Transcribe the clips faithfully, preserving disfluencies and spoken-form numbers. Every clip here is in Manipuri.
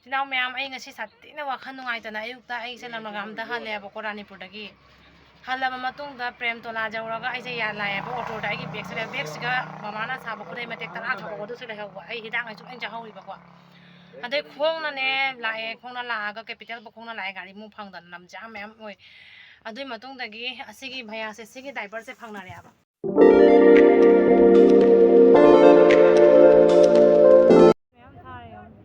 ꯏꯆꯤꯟ ꯏꯅꯥꯎ ꯃꯌꯥꯝ, ꯑꯩ ꯉꯁꯤ ꯁꯥꯊꯤꯅ ꯋꯥꯈꯜ ꯅꯨꯡꯉꯥꯏꯇꯅ ꯑꯌꯨꯛꯇ ꯑꯩꯁꯦ ꯂꯝꯂꯒꯥꯝꯗ ꯍꯜꯂꯦꯕꯀꯣ, ꯔꯥꯅꯤꯄꯨꯔꯗꯒꯤ꯫ ꯍꯜꯂꯕ ꯃꯇꯨꯡꯗ ꯄ꯭ꯔꯦꯝꯇꯣꯂꯥ ꯌꯧꯔꯒ ꯑꯩꯁꯦ ꯌꯥ-, ꯂꯥꯛꯑꯦꯕ ꯑꯣꯇꯣꯗ꯫ ꯑꯩꯒꯤ ꯕꯦꯒꯁꯦ ꯂꯩ-, ꯕꯦꯒꯁꯤꯒ ꯃꯃꯥꯅ ꯁꯥꯕ ꯈꯨꯗꯩ ꯃꯇꯦꯛ ꯇꯔꯥ ꯈꯛ ꯑꯗꯨꯁꯨ ꯂꯩꯍꯧꯕ꯫ ꯑꯩ ꯍꯤꯗꯥꯛ ꯂꯩꯁꯨ ꯂꯣꯏ ꯆꯥꯍꯧꯔꯤꯕꯀꯣ꯫ ꯑꯗꯩ ꯈꯣꯡꯅꯅꯦ ꯂꯥꯛꯑꯦ, ꯈꯣꯡꯅ ꯂꯥꯛꯑꯒ capital ꯐꯥꯎ ꯈꯣꯡꯅ ꯂꯥꯛꯑꯦ, ꯒꯥꯔꯤ ꯑꯃꯨꯛ ꯐꯪꯗꯅ, ꯂꯝ ꯖꯥꯝ ꯃꯌꯥꯝ ꯑꯣꯏ꯫ ꯑꯗꯨꯏ ꯃꯇꯨꯡꯗꯒꯤ ꯑꯁꯤꯒꯤ ꯚꯩꯌꯥꯁꯦ, ꯁꯤꯒꯤ driverꯁꯦ ꯐꯪꯅꯔꯦꯕ꯫ ꯃꯌꯥꯝ ꯊꯥꯔꯦ ꯌꯦꯡꯉꯣ꯫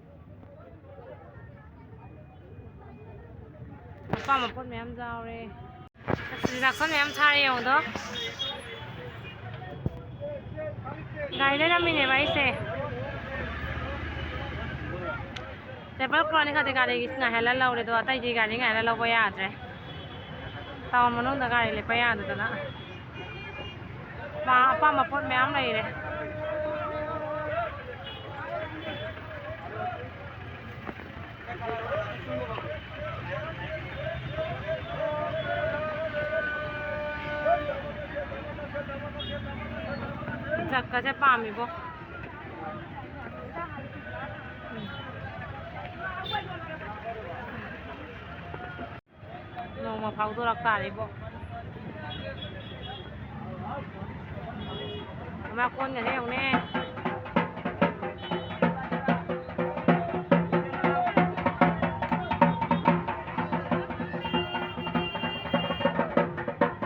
ꯑꯄꯥꯝꯕ ꯄꯣꯠ ꯃꯌꯥꯝ ꯌꯥꯎꯔꯦ꯫ ꯑꯁ, ꯔꯤꯗꯛꯁꯟ ꯃꯌꯥꯝ ꯊꯥꯔꯦ ꯌꯦꯡꯉꯣꯗꯣ꯫ ꯒꯥꯔꯤꯗ ꯅꯝꯃꯤꯅꯦꯕ ꯑꯩꯁꯦ꯫ ꯇꯦꯕꯜ ꯀ꯭ꯂꯣꯠꯅꯤ ꯈꯛꯇꯤ ꯒꯥꯔꯤꯒꯤ ꯉꯥꯏꯍꯜꯂ ꯂꯧꯔꯦ, ꯑꯗꯣ ꯑꯇꯩꯗꯤ ꯒꯥꯔꯤ ꯉꯥꯏꯍꯜꯂ ꯂꯧꯕ ꯌꯥꯗ꯭ꯔꯦ꯫ ꯇꯥꯎꯟ ꯃꯅꯨꯡꯗ ꯒꯥꯔꯤ ꯂꯦꯞꯄ ꯌꯥꯗꯗꯅ꯫ ꯃꯥ ꯑꯄꯥꯝꯕ ꯄꯣꯠ ꯃꯌꯥꯝ ꯂꯩꯔꯦ꯫ ꯖꯛꯀꯁꯦ ꯄꯥꯝꯃꯤꯕꯣ꯫ ꯎꯝ꯫ ꯅꯣꯡꯃ ꯐꯥꯎꯗꯣꯔꯛ ꯇꯥꯔꯦꯕꯣ꯫ ꯃꯥ ꯀꯣꯟꯒꯁꯦ ꯌꯦꯡꯉꯨꯅꯦ꯫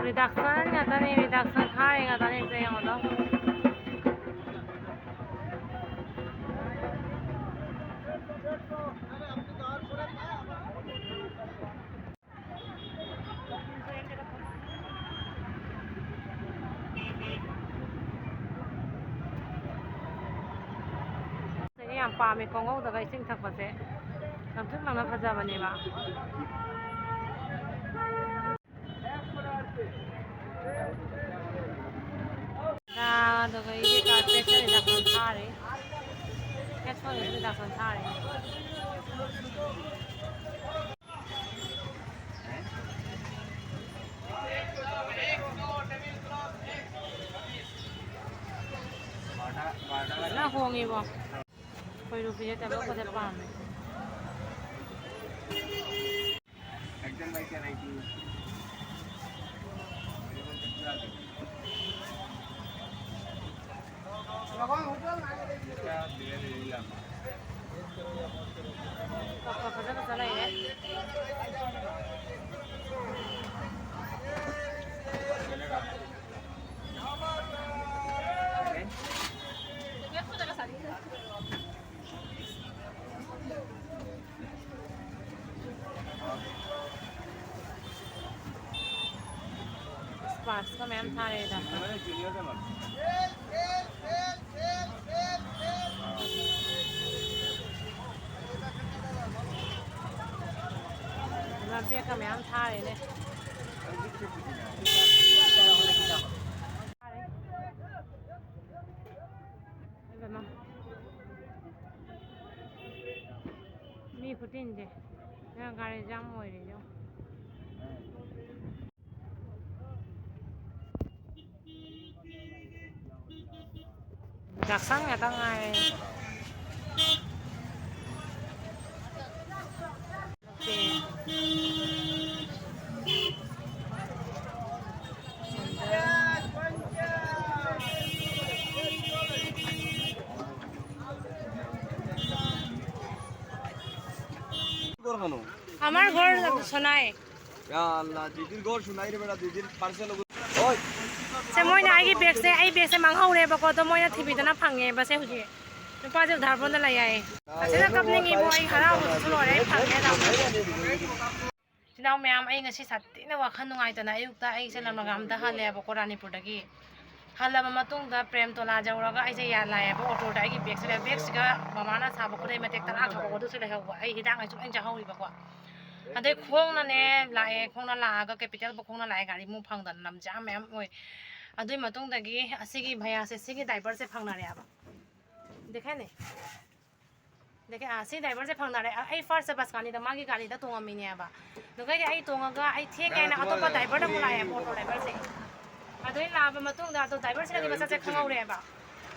Reduction ꯉꯥꯛꯇꯅꯤ, reduction ꯊꯥꯔꯤ ꯉꯥꯛꯇꯅꯤ, ꯁꯦ ꯌꯦꯡꯉꯣꯗꯣ꯫ ꯑꯩꯗꯤ ꯌꯥꯝ ꯄꯥꯝꯃꯦ ꯈꯣꯡꯒꯧꯗꯒ ꯏꯁꯤꯡ ꯊꯛꯄꯁꯦ꯫ ꯂꯪꯇ꯭ꯔꯤꯛ ꯂꯪꯅ ꯐꯖꯕꯅꯦꯕ꯫ ꯑꯗꯨꯒ ꯑꯩꯗꯤ carpetꯁꯦ reduction ꯊꯥꯔꯤ꯫ Headphoneꯁꯦ reduction ꯊꯥꯔꯤ꯫ ꯐꯖꯅ ꯍꯣꯡꯉꯤꯕꯣ꯫ ꯈꯣꯏꯔꯨ ꯐꯤꯖꯦꯠ ꯇꯕ ꯐꯖ ꯄꯥꯝꯃꯦ꯫ ꯁ꯭ꯄꯥꯔꯛꯁꯀ ꯃꯌꯥꯝ ꯊꯥꯔꯦꯗ꯫ ꯕꯦꯛꯀ ꯃꯌꯥꯝ ꯊꯥꯔꯦꯅꯦ꯫ ꯏꯕꯦꯝꯃ꯫ ꯃꯤ ꯈꯨꯇꯤꯟꯁꯦ꯫ ꯌꯥꯝ ꯒꯥꯔꯤ ꯖꯥꯝ ꯑꯣꯏꯔꯦ ꯌꯦꯡꯉꯣ꯫ ꯖꯥꯛꯁꯟ ꯉꯥꯛꯇ ꯉꯥꯏꯔꯦ꯫ আমার ঘর সোনাই। ꯌꯥ ꯑꯜꯂꯥ, ꯗꯤꯗꯤꯔ ꯒꯣꯔ ꯁꯨꯅꯥꯏꯔꯦ ꯕꯦꯔꯥ, ꯗꯤꯗꯤꯔ ꯄꯥꯔꯁꯦꯜ ꯂꯧ꯫ ꯁꯦ, ꯃꯣꯏꯅ ꯑꯩꯒꯤ ꯕꯦꯒꯁꯦ, ꯑꯩ ꯕꯦꯒꯁꯦ ꯃꯥꯡꯍꯧꯔꯦꯕꯀꯣ, ꯑꯗꯣ ꯃꯣꯏꯅ ꯊꯤꯕꯤꯗꯅ ꯐꯪꯉꯦꯕ ꯁꯦ ꯍꯧꯖꯤꯛ꯫ ꯅꯨꯄꯥꯁꯦ ꯎꯙꯥꯔ ꯄꯣꯟꯗ ꯂꯩ ꯍꯥꯏꯌꯦ꯫ ꯑꯁꯤꯅ ꯀꯞꯅꯤꯡꯉꯤꯕꯣ, ꯑꯩ ꯍꯔꯥꯎꯕꯗꯨꯁꯨ ꯂꯣꯏꯔꯦ, ꯑꯩ ꯐꯪꯉꯦ ꯇꯧꯕ꯫ ꯏꯆꯤꯟ ꯏꯅꯥꯎ ꯃꯌꯥꯝ, ꯑꯩ ꯉꯁꯤ ꯁꯥꯊꯤꯅ ꯋꯥꯈꯜ ꯅꯨꯡꯉꯥꯏꯇꯅ ꯑꯌꯨꯛꯇ ꯑꯩꯁꯦ ꯂꯝꯂꯒꯥꯝꯗ ꯍꯜꯂꯦꯕꯀꯣ, ꯔꯥꯅꯤꯄꯨꯔꯗꯒꯤ꯫ ꯍꯜꯂꯕ ꯃꯇꯨꯡꯗ ꯄ꯭ꯔꯦꯝꯇꯣꯂꯥ ꯌꯧꯔꯒ ꯑꯩꯁꯦ ꯌꯥ-, ꯂꯥꯛꯑꯦꯕ ꯑꯣꯇꯣꯗ꯫ ꯑꯩꯒꯤ ꯕꯦꯒꯁꯦ ꯂꯩ-, ꯕꯦꯒꯁꯤꯒ ꯃꯃꯥꯅ ꯁꯥꯕ ꯈꯨꯗꯩ ꯃꯇꯦꯛ ꯇꯔꯥ ꯊꯣꯛꯄ ꯑꯗꯨꯁꯨ ꯂꯩꯍꯧꯕ꯫ ꯑꯩ ꯍꯤꯗꯥꯛ ꯂꯥꯡꯊꯛ ꯂꯣꯏ ꯆꯥꯍꯧꯔꯤꯕꯀꯣ꯫ ꯑꯗꯩ ꯈꯣꯡꯅꯅꯦ ꯂꯥꯛꯑꯦ, ꯈꯣꯡꯅ ꯂꯥꯛꯑꯒ ꯀꯦꯄꯤꯇꯦꯜ ꯐꯥꯎ ꯈꯣꯡꯅ ꯂꯥꯛꯑꯦ, ꯒꯥꯔꯤ ꯑꯃꯨꯛ ꯐꯪꯗꯅ ꯂꯝ ꯖꯥꯝ ꯃꯌꯥꯝ ꯑꯣꯏ꯫ ꯑꯗꯨꯏ ꯃꯇꯨꯡꯗꯒꯤ ꯑꯁꯤꯒꯤ ꯚꯩꯌꯥꯁꯦ, ꯁꯤꯒꯤ ꯗ꯭ꯔꯥꯏꯚꯔꯁꯦ ꯐꯪꯅꯔꯦꯕ꯫ ꯗꯦꯈꯥꯏꯅꯦ꯫ ꯑꯗꯒꯤ, ꯑꯥ, ꯁꯤ ꯗ꯭ꯔꯥꯏꯚꯔꯁꯦ ꯐꯪꯅꯔꯦ꯫ ꯑ-, ꯑꯩ ꯐꯥꯔꯁꯇ ꯕꯁ ꯀꯥꯅꯤꯗ ꯃꯥꯒꯤ ꯒꯥꯔꯤꯗ ꯇꯣꯡꯉꯝꯃꯤꯅꯦꯕ꯫ ꯑꯗꯨꯒꯗꯤ ꯑꯩ ꯇꯣꯡꯉꯒ ꯑꯩ ꯊꯦꯡꯉꯦ ꯍꯥꯏꯅ ꯑꯇꯣꯞꯄ ꯗ꯭ꯔꯥꯏꯚꯔꯗ ꯑꯃꯨꯛ ꯂꯥꯛꯑꯦꯕ, ꯑꯣꯇꯣ ꯗ꯭ꯔꯥꯏꯚꯔꯁꯦ꯫ ꯑꯗꯨꯗꯩ ꯂꯥꯛꯑꯕ ꯃꯇꯨꯡꯗ ꯑꯗꯣ ꯗ꯭ꯔꯥꯏꯚꯔꯁꯤꯅꯗꯤ ꯃꯁꯛꯁꯦ ꯈꯪꯍꯧꯔꯦꯕ꯫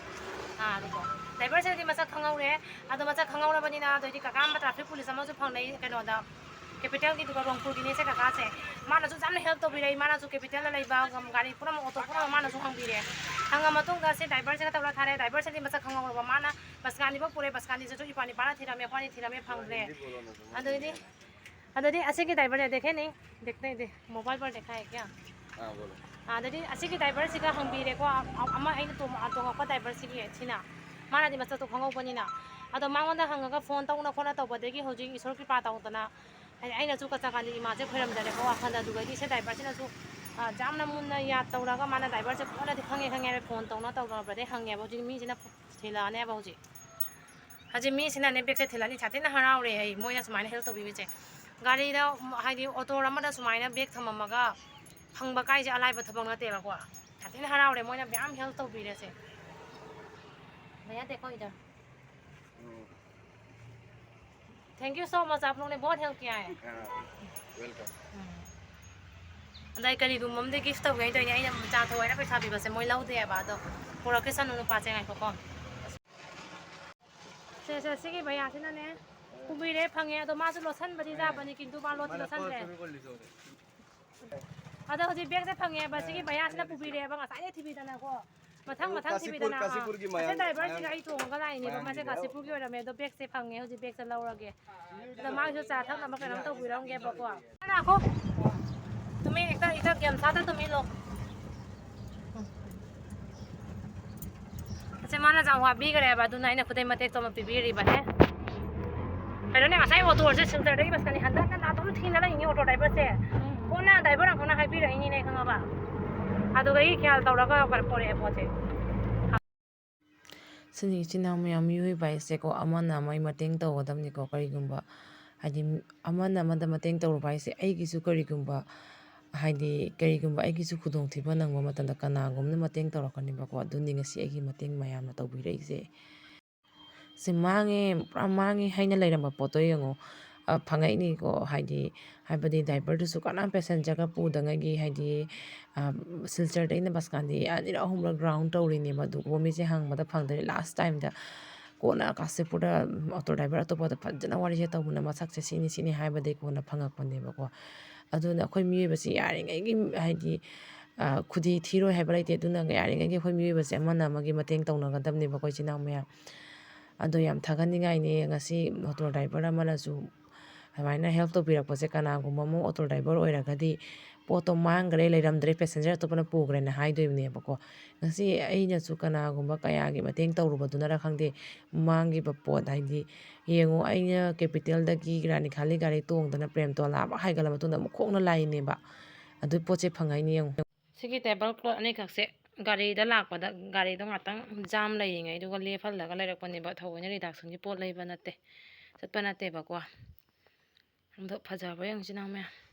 ꯑꯥ, ꯑꯗꯨꯀꯣ꯫ ꯗ꯭ꯔꯥꯏꯚꯔꯁꯤꯅꯗꯤ ꯃꯁꯛ ꯈꯪꯍꯧꯔꯦ꯫ ꯑꯗꯣ ꯃꯁꯛ ꯈꯪꯍꯧꯔꯕꯅꯤꯅ ꯑꯗꯩꯗꯤ ꯀꯀꯥ ꯑꯃ ꯇ꯭ꯔꯥꯐꯤꯛ ꯄꯨꯂꯤꯁ ꯑꯃꯁꯨ ꯐꯪꯅꯩ ꯀꯩꯅꯣꯗ, ꯀꯦꯄꯤꯇꯦꯜꯒꯤꯗꯨꯒ ꯔꯣꯡꯄꯨꯔꯒꯤꯅꯦ ꯁꯦ ꯀꯀꯥꯁꯦ꯫ ꯃꯥꯅꯁꯨ ꯌꯥꯝꯅ ꯍꯦꯜꯞ ꯇꯧꯕꯤꯔꯛꯏ꯫ ꯃꯥꯅꯁꯨ ꯀꯦꯄꯤꯇꯦꯜꯗ ꯂꯩꯕ ꯒꯥꯔꯤ ꯄꯨꯝꯅꯃꯛ, ꯑꯣꯇꯣ ꯄꯨꯝꯅꯃꯛ ꯃꯥꯅꯁꯨ ꯍꯪꯕꯤꯔꯦ꯫ ꯍꯪꯉ ꯃꯇꯨꯡꯗ ꯁꯦ ꯗ꯭ꯔꯥꯏꯚꯔꯁꯤꯒ ꯇꯧꯔ ꯊꯥꯔꯦ꯫ ꯗ꯭ꯔꯥꯏꯚꯔꯁꯤꯗꯤ ꯃꯁꯛ ꯈꯪꯍꯧꯔꯕ꯫ ꯃꯥꯅ ꯕꯁ ꯀꯥꯟꯗꯤꯐꯥꯎ ꯄꯨꯔꯦ꯫ ꯕꯁ ꯀꯥꯟꯗꯤꯁꯤꯁꯨ ꯏꯄꯥ ꯅꯤꯄꯥꯅ ꯊꯤꯔꯝꯃꯦ, ꯑꯩꯈꯣꯏꯅꯤ ꯊꯤꯔꯝꯃꯦ, ꯐꯪꯗ꯭ꯔꯦ꯫ ꯑꯗꯨꯗꯤ ꯑꯗꯨꯗꯤ ꯑꯁꯤꯒꯤ ꯗ꯭ꯔꯥꯏꯚꯔꯁꯦ ꯗꯦꯈꯦꯅꯤ, ꯗꯦꯈꯇꯦ ꯗꯦ, ꯃꯣꯕꯥꯏꯜ ꯄꯔ ꯗꯦꯈꯥ ꯍꯦ ꯀꯌꯥ? ꯑꯗꯨꯗꯤ ꯑꯁꯤꯒꯤ ꯗ꯭ꯔꯥꯏꯚꯔꯁꯤꯒ ꯍꯪꯕꯤꯔꯦꯀꯣ, ꯑ-, ꯑ-, ꯑꯃ ꯑꯩꯅ ꯇꯣꯡ-, ꯑ, ꯇꯣꯡꯉꯛꯄ ꯗ꯭ꯔꯥꯏꯚꯔꯁꯤꯒꯤ ꯁꯤꯅ꯫ ꯃꯥꯅꯗꯤ ꯃꯁꯛꯇꯣ ꯈꯪꯍꯧꯕꯅꯤꯅ꯫ ꯑꯗꯣ ꯃꯉꯣꯟꯗ ꯍꯪꯉꯒ ꯐꯣꯟ ꯇꯧꯅ ꯈꯣꯠꯅ ꯇꯧꯕꯗꯒꯤ ꯍꯧꯖꯤꯛ ꯏꯁꯣꯔ ꯀ꯭ꯔꯤꯄꯥ ꯇꯧꯗꯅ, ꯍꯥꯏꯗꯤ ꯑꯩꯅꯁꯨ ꯀꯆꯥ ꯀꯥꯟꯗꯤ ꯏꯃꯥꯁꯦ ꯈꯣꯏꯔꯝꯖꯔꯦꯀꯣ ꯋꯥꯈꯜꯗ꯫ ꯑꯗꯨꯒꯗꯤ ꯁꯤ ꯗ꯭ꯔꯥꯏꯚꯔꯁꯤꯅꯁꯨ, ꯑ, ꯌꯥꯝꯅ ꯃꯨꯟꯅ ꯌꯥꯠ ꯇꯧꯔꯒ ꯃꯥꯅ ꯗ꯭ꯔꯥꯏꯚꯔꯁꯦ ꯐꯖꯅꯗꯤ ꯈꯪꯉꯦ, ꯈꯪꯉꯦ ꯍꯥꯏꯕ ꯐꯣꯟ ꯇꯧꯅ ꯇꯧꯅꯕꯗꯩ ꯍꯪꯉꯦꯕ꯫ ꯍꯧꯖꯤꯛ ꯃꯤꯁꯤꯅ ꯊꯤꯜꯂꯛꯑꯅꯦꯕ ꯍꯧꯖꯤꯛ꯫ ꯍꯧꯖꯤꯛ ꯃꯤꯁꯤꯅꯅꯦ ꯕꯦꯒꯁꯦ ꯊꯤꯜꯂꯅꯤ, ꯁꯥꯊꯤꯅ ꯍꯔꯥꯎꯔꯦ ꯑꯩ, ꯃꯣꯏꯅ ꯁꯨꯃꯥꯏꯅ ꯍꯦꯜꯞ ꯇꯧꯕꯤꯕꯁꯦ꯫ ꯒꯥꯔꯤꯗ, ꯍꯥꯏꯗꯤ ꯑꯣꯇꯣ ꯑꯃꯗ ꯁꯨꯃꯥꯏꯅ ꯕꯦꯒ ꯊꯝꯃꯝꯃꯒ ꯐꯪꯕ ꯀꯥꯏꯁꯦ ꯑꯂꯥꯏꯕ ꯊꯕꯛ ꯅꯠꯇꯦꯕꯀꯣ꯫ ꯁꯥꯊꯤꯅ ꯍꯔꯥꯎꯔꯦ, ꯃꯣꯏꯅ ꯃꯌꯥꯝ ꯍꯦꯜꯞ ꯇꯧꯕꯤꯔꯦꯁꯦ꯫ भैया देखो इधर। Thank you so much, आप लोगों ने बहुत हेल्प किया है। Welcome. ꯑꯗ ꯑꯩ ꯀꯔꯤꯒꯨꯝꯕ ꯑꯃꯗꯤ ꯒꯤꯐ ꯇꯧꯒꯦ ꯍꯥꯏꯅ ꯇꯧꯔꯤꯅꯦ꯫ ꯑꯩꯅ ꯃꯆꯥ ꯊꯋꯥꯏꯅ ꯄꯩꯁꯥ ꯄꯤꯕꯁꯦ ꯃꯣꯏ ꯂꯧꯗꯦꯕ꯫ ꯑꯗꯣ ꯄꯨꯔꯛꯀꯦ ꯁꯅꯨ ꯅꯨꯄꯥꯁꯦ, ꯉꯥꯏꯈꯣꯀꯣ꯫ ꯁꯦ, ꯁꯦ, ꯁꯤꯒꯤ ꯚꯩꯌꯥꯁꯤꯅꯅꯦ ꯄꯨꯕꯤꯔꯦ, ꯐꯪꯉꯦ꯫ ꯑꯗꯣ ꯃꯥꯁꯨ ꯂꯣꯠꯁꯟꯕꯗꯤ ꯌꯥꯕꯅꯤ, ꯀꯤꯟꯇꯨ ꯃꯥ ꯂꯣꯠꯇꯤ ꯂꯣꯠꯁꯟꯗ꯭ꯔꯦ꯫ ꯑꯗꯣ ꯍꯧꯖꯤꯛ ꯕꯦꯒꯁꯦ ꯐꯪꯉꯦꯕ꯫ ꯁꯤꯒꯤ ꯚꯩꯌꯥꯁꯤꯅ ꯄꯨꯕꯤꯔꯦꯕ, ꯉꯁꯥꯏꯗꯩ ꯊꯤꯕꯤꯗꯅꯀꯣ꯫ ꯃꯊꯪ ꯃꯊꯪ ꯀꯥꯁꯤꯄꯨꯔ, ꯊꯤꯕꯤꯗꯅ꯫ ꯀꯥꯁꯤꯄꯨꯔꯒꯤ ꯑꯁꯤ ꯃꯌꯥꯡ-, ꯗ꯭ꯔꯥꯏꯚꯔꯁꯤꯒ ꯃꯌꯥꯡ-, ꯑꯩ ꯇꯣꯡꯉꯒ ꯂꯥꯛꯏꯅꯦꯕ꯫ ꯃꯥꯁꯦ ꯃꯌꯥꯡꯒꯤꯅꯦ꯫ ꯀꯥꯁꯤꯄꯨꯔꯒꯤ ꯑꯣꯏꯔꯝꯃꯦ꯫ ꯑꯗꯣ ꯕꯦꯒꯁꯦ ꯐꯪꯉꯦ꯫ ꯍꯧꯖꯤꯛ ꯕꯦꯒꯁꯦ ꯂꯧꯔꯒꯦ꯫ ꯑꯗꯣ ꯃꯥꯒꯤꯁꯨ ꯆꯥ ꯊꯛꯅꯕ ꯀꯩꯅꯣꯝ ꯇꯧꯕꯤꯔꯝꯒꯦꯕꯀꯣ꯫ ꯉꯥꯏꯈꯣ꯫ ꯇꯨꯃꯤꯟ ꯍꯦꯛꯇ, ꯍꯦꯛꯇ ꯒ꯭ꯌꯥꯟ ꯁꯥꯗ ꯇꯨꯃꯤꯟ ꯂꯣ꯫ ꯑꯁꯦ ꯃꯥꯅ ꯆꯥꯛ ꯋꯥꯕꯤꯈ꯭ꯔꯦꯕ, ꯑꯗꯨꯅ ꯑꯩꯅ ꯈꯨꯗꯩ ꯃꯇꯦꯛꯇꯣ ꯑꯃ ꯄꯤꯕꯤꯔꯤꯕꯅꯦ꯫ ꯀꯩꯅꯣꯅꯦ, ꯉꯁꯥꯏ ꯑꯣꯇꯣꯁꯦ ꯁꯤꯜꯆꯔꯗꯒꯤ ꯕꯁꯀꯅꯤ ꯍꯟꯖꯟ ꯍꯟꯖꯟ ꯑꯗꯨꯝ ꯊꯤꯅ ꯂꯩꯅꯤ ꯑꯣꯇꯣ ꯗ꯭ꯔꯥꯏꯚꯔꯁꯦ꯫ ꯀꯣꯟꯅ ꯗ꯭ꯔꯥꯏꯚꯔ ꯑꯪꯀꯜꯅ ꯍꯥꯏꯕꯤꯔꯛꯏꯅꯤꯅꯦ, ꯈꯪꯉꯕ? ꯑꯗꯨꯗꯒꯤ ꯈ꯭ꯌꯥꯜ ꯇꯧꯔꯒ ꯄꯣꯔꯛꯑꯦ ꯄꯣꯠꯁꯦ꯫ ꯁꯤꯅꯤ ꯏꯆꯤꯟ ꯏꯅꯥꯎ ꯃꯌꯥꯝ, ꯃꯤꯑꯣꯏꯕ ꯍꯥꯏꯁꯦꯀꯣ, ꯑꯃꯅ ꯑꯃꯒꯤ ꯃꯇꯦꯡ ꯇꯧꯒꯗꯕꯅꯤꯀꯣ꯫ ꯀꯔꯤꯒꯨꯝꯕ ꯍꯥꯏꯗꯤ ꯑꯃꯅ ꯑꯃꯗ ꯃꯇꯦꯡ ꯇꯧꯔꯨꯕ ꯍꯥꯏꯁꯦ, ꯑꯩꯒꯤꯁꯨ ꯀꯔꯤꯒꯨꯝꯕ ꯍꯥꯏꯗꯤ ꯀꯔꯤꯒꯨꯝꯕ ꯑꯩꯒꯤꯁꯨ ꯈꯨꯗꯣꯡꯊꯤꯕ ꯅꯪꯕ ꯃꯇꯝꯗ ꯀꯅꯥꯒꯨꯝꯕꯅ ꯃꯇꯦꯡ ꯇꯧꯔꯛꯀꯅꯦꯕꯀꯣ꯫ ꯑꯗꯨꯅꯤ ꯉꯁꯤ ꯑꯩꯒꯤ ꯃꯇꯦꯡ ꯃꯌꯥꯝꯅ ꯇꯧꯕꯤꯔꯛꯏꯁꯦ꯫ ꯁꯤ ꯃꯥꯡꯉꯦ, ꯄꯨꯔꯥ ꯃꯥꯡꯉꯦ ꯍꯥꯏꯅ ꯂꯩꯔꯝꯕ ꯄꯣꯠꯇꯣ ꯌꯦꯡꯉꯣ, ꯑ, ꯐꯪꯉꯛꯏꯅꯤꯀꯣ꯫ ꯍꯥꯏꯗꯤ, ꯍꯥꯏꯕꯗꯤ ꯗ꯭ꯔꯥꯏꯚꯔꯗꯨꯁꯨ ꯀꯅꯥꯝ ꯄꯦꯁꯦꯟꯖꯔꯒ ꯄꯨꯗꯉꯩꯒꯤ, ꯍꯥꯏꯗꯤ, ꯑ, ꯁꯤꯜꯆꯔꯗ ꯑꯩꯅ ꯕꯁ ꯀꯥꯟꯗꯤ ꯑꯅꯤꯔꯛ ꯑꯍꯨꯝꯔꯛ ꯔꯥꯎꯟ ꯇꯧꯔꯤꯅꯦꯕ, ꯑꯗꯨꯕꯨ ꯃꯤꯁꯦ ꯍꯪꯕꯗ ꯐꯪꯗ꯭ꯔꯦ꯫ ꯂꯥꯁ ꯇꯥꯏꯝꯗ ꯀꯣꯟꯅ ꯀꯥꯟꯆꯤꯄꯨꯔꯗ ꯑꯣꯇꯣ ꯗ꯭ꯔꯥꯏꯚꯔ ꯑꯇꯣꯞꯄꯗ ꯐꯖꯅ ꯋꯥꯔꯤꯁꯦ ꯇꯧꯗꯅ ꯃꯁꯛꯁꯦ ꯁꯤꯅꯤ ꯁꯤꯅꯤ ꯍꯥꯏꯕꯗꯒꯤ ꯀꯣꯟꯅ ꯐꯪꯉꯛꯄꯅꯦꯕꯀꯣ꯫ ꯑꯗꯨꯅ ꯑꯩꯈꯣꯏ ꯃꯤꯑꯣꯏꯕꯁꯤ ꯌꯥꯔꯤꯉꯩꯒꯤ ꯍꯥꯏꯗꯤ, ꯑ, ꯈꯨꯗꯤ ꯊꯤꯔꯣꯏ ꯍꯥꯏꯕ ꯂꯩꯇꯦ꯫ ꯑꯗꯨꯅ ꯌꯥꯔꯤꯉꯩꯒꯤ ꯑꯩꯈꯣꯏ ꯃꯤꯑꯣꯏꯕꯁꯦ ꯑꯃꯅ ꯑꯃꯒꯤ ꯃꯇꯦꯡ ꯇꯧꯅꯒꯗꯕꯅꯦꯕꯀꯣ, ꯏꯆꯤꯟ ꯏꯅꯥꯎ ꯃꯌꯥꯝ꯫ ꯑꯗꯣ ꯌꯥꯝ ꯊꯥꯒꯠꯅꯤꯡꯉꯥꯏꯅꯦ, ꯉꯁꯤ ꯑꯣꯇꯣ ꯗ꯭ꯔꯥꯏꯚꯔ ꯑꯃꯅꯁꯨ ꯑꯗꯨꯃꯥꯏꯅ help ꯇꯧꯕꯤꯔꯛꯄꯁꯦ꯫ ꯀꯅꯥꯒꯨꯝꯕ ꯑꯃ ꯑꯣꯇꯣ ꯗ꯭ꯔꯥꯏꯚꯔ ꯑꯣꯏꯔꯒꯗꯤ ꯄꯣꯠꯇꯣ ꯃꯥꯡꯈ꯭ꯔꯦ, ꯂꯩꯔꯝꯗ꯭ꯔꯦ, ꯄꯦꯁꯦꯟꯖꯔ ꯑꯇꯣꯞꯄꯅ ꯄꯨꯈ꯭ꯔꯦꯅ ꯍꯥꯏꯗꯣꯏꯕꯅꯦꯕꯀꯣ꯫ ꯉꯁꯤ ꯑꯩꯅꯁꯨ ꯀꯅꯥꯒꯨꯝꯕ ꯀꯌꯥꯒꯤ ꯃꯇꯦꯡ ꯇꯧꯔꯨꯕꯗꯨꯅꯔ ꯈꯪꯗꯦ, ꯃꯥꯡꯈꯤꯕ ꯄꯣꯠ ꯍꯥꯏꯗꯤ, ꯌꯦꯡꯉꯨ, ꯑꯩꯅ ꯀꯦꯄꯤꯇꯦꯜꯗꯒꯤ ꯔꯥꯅꯤ ꯈꯥꯂꯤ ꯒꯥꯔꯤ ꯇꯣꯡꯗꯅ ꯄ꯭ꯔꯦꯝꯇꯣꯂꯥ ꯐꯥꯎ ꯍꯥꯏꯒꯠꯂ ꯃꯇꯨꯡꯗ ꯑꯃꯨꯛ ꯈꯣꯡꯅ ꯂꯥꯛꯏꯅꯦꯕ꯫ ꯑꯗꯨ ꯄꯣꯠꯁꯦ ꯐꯪꯉꯛꯏꯅꯦ ꯌꯦꯡꯉꯨ꯫ ꯁꯤꯒꯤ ꯇꯦꯕꯜ ꯀ꯭ꯂꯣꯠ ꯑꯅꯤꯈꯛꯁꯦ ꯒꯥꯔꯤꯗ ꯂꯥꯛꯄꯗ, ꯒꯥꯔꯤꯗꯣ ꯉꯥꯛꯇꯪ ꯖꯥꯝ ꯂꯩꯔꯤꯉꯩꯗꯨꯒ ꯂꯦꯞꯍꯜꯂꯒ ꯂꯩꯔꯛꯄꯅꯦꯕ꯫ ꯊꯑꯣꯏꯅ ꯔꯤꯗꯥꯛꯁꯟꯒꯤ ꯄꯣꯠ ꯂꯩꯕ ꯅꯠꯇꯦ, ꯆꯠꯄ ꯅꯠꯇꯦꯕꯀꯣ꯫ ꯑꯗꯣ ꯐꯖꯕ꯭ꯔꯥ ꯌꯦꯡꯁꯤ ꯅꯪ ꯃꯌꯥꯝ꯫